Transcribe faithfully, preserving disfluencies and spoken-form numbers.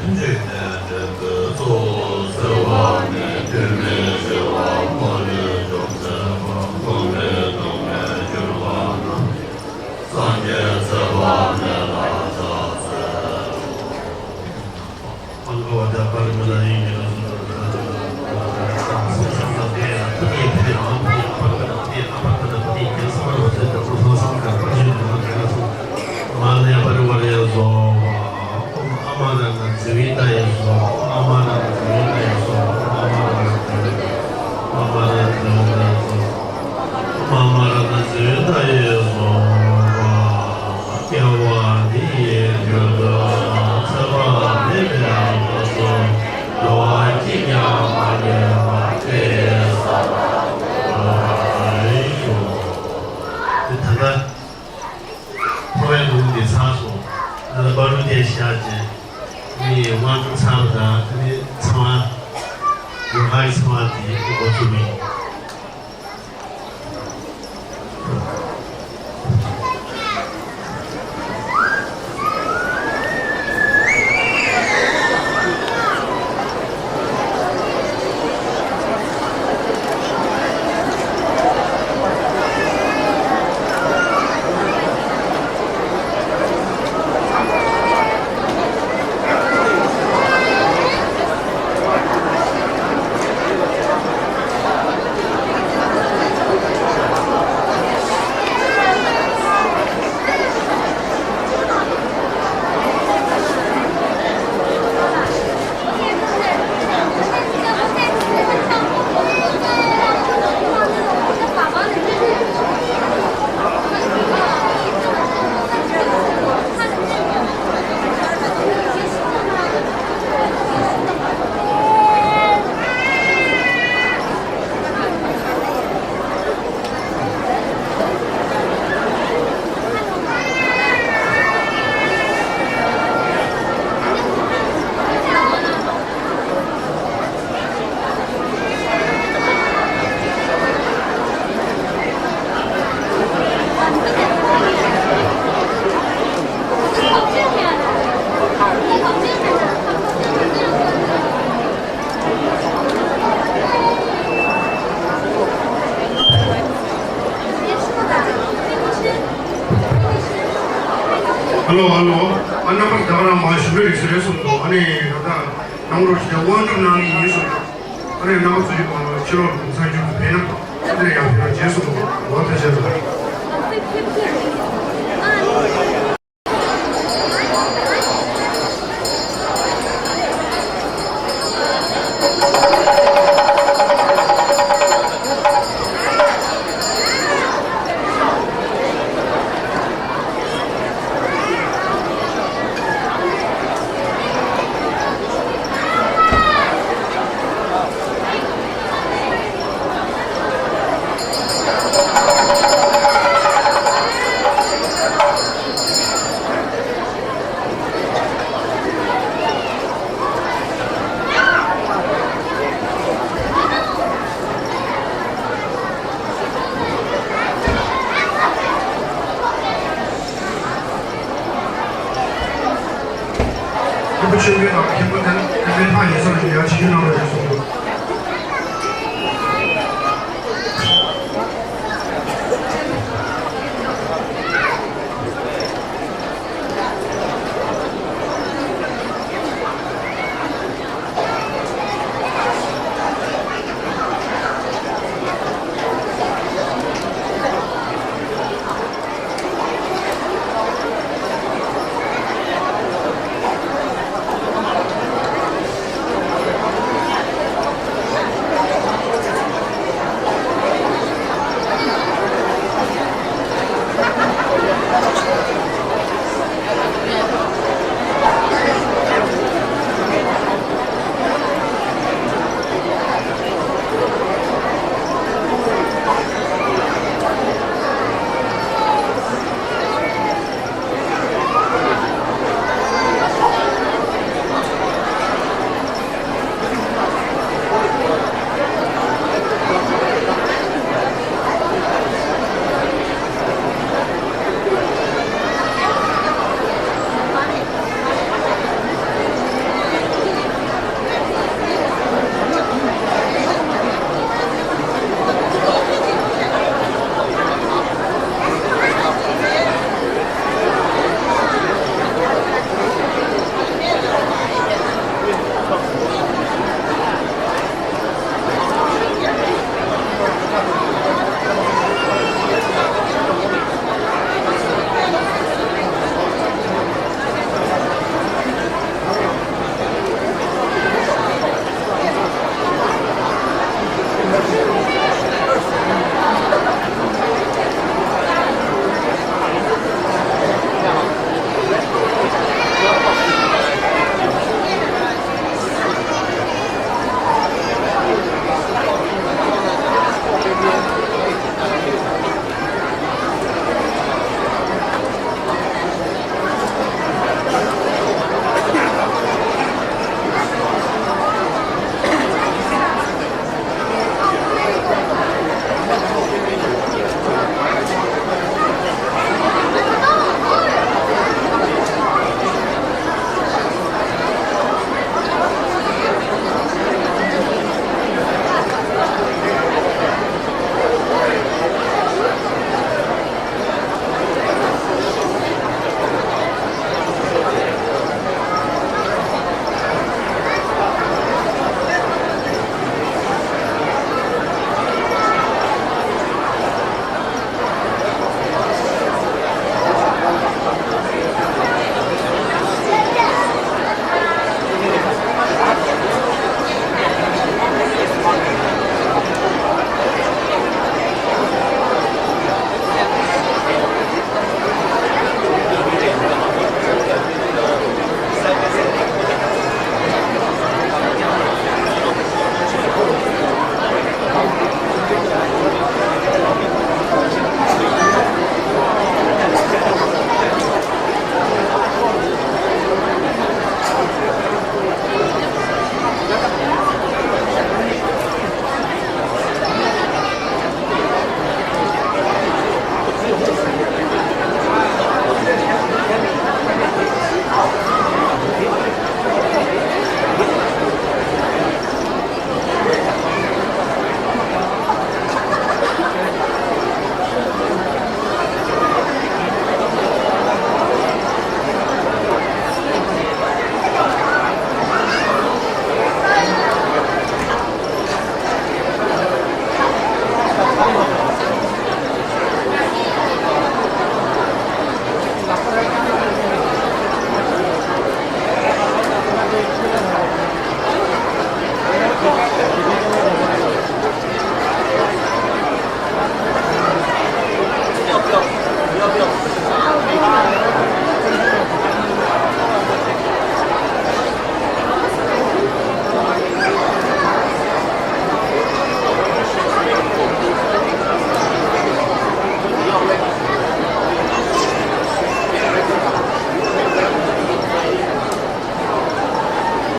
མ་ལ་པ་རི་ཝ་རེ་བཟོ་བ། ཨོཾ་ཨ་མ་ར་ན་ཛི་ཝི་ཏ་ཡེ་སྭཱ་ཧཱ། ཨོཾ་ཨ་མ་ར་ན་ཛི་ཝི་ཏ་ཡེ་སྭཱ་ཧཱ། ཨོཾ་ཨ་མ་ར་ན་ཛི་ཝི་ཏ་ཡེ་སྭཱ་ཧཱ། ཨོཾ་ཨ་མ་ར་ན་ཛི་ཝི་ཏ་ཡེ་སྭཱ་ཧཱ། ཨོཾ་ཨ་མ་ར་ན་ཛི་ཝི་ཏ་ཡེ་སྭཱ་ཧཱ། སྐྱེ་བ་འདི་ཡི་རྒྱུ་དང་ཚེ་དཔག་མེད་པའི་སྐབས་སུ་འགྲོ་བ་གཅིག་ཀྱང་མ་ལུས་པ་དེ་ས་ལ་འགོད་པར་ཤོག། དེ་ད་ལྟ། འཕོ་བའི་ལུང་འདི་ཚར་སོང་། ཨ་ནི་པ་ལུ་དེ་བཞག་རྗེས། ཨ་ནི་དབང་ཚར་བ་དང་ཨ་ནི་ཚང་མ། ཡོ་ག་གི་ཚང་མ་དེ་འགོ་ཚུགས་པ་ཡིན། ཧ་ལོ། ཧ་ལོ། ཨ། རྣམ་པ་ད་ག་རང་མ་ཞུ་བའི་རིགས་སུ་རེད་གསུངས་འདུག། ཨ་ནི་ད་ལྟ་ནང་ལོགས་ཤིག་དབང་སྒྱུར་གནང་གི་ཡིན་གསུངས་འདུག། ཨ་ནི་རྣམ་པ་ཚོ་ཡི་ཕྱི་ལོགས་ལ་གུང་སེང་རྒྱུན་དུ་ཕེབས་ན་ཨ་ནི་ཡང་ཕེབས་ན་བརྗེད་སོང་འདུག། འོ་ཐུགས་རྗེ་ཆེ། རིན་པོ་ཆེ་དང་མཁན་པོ་དེ་ནས་ཕ་ཡིན་ས་རེད། ཡ་ཆི་ཡུ་ནང་ལ་ཡོད་སོང་།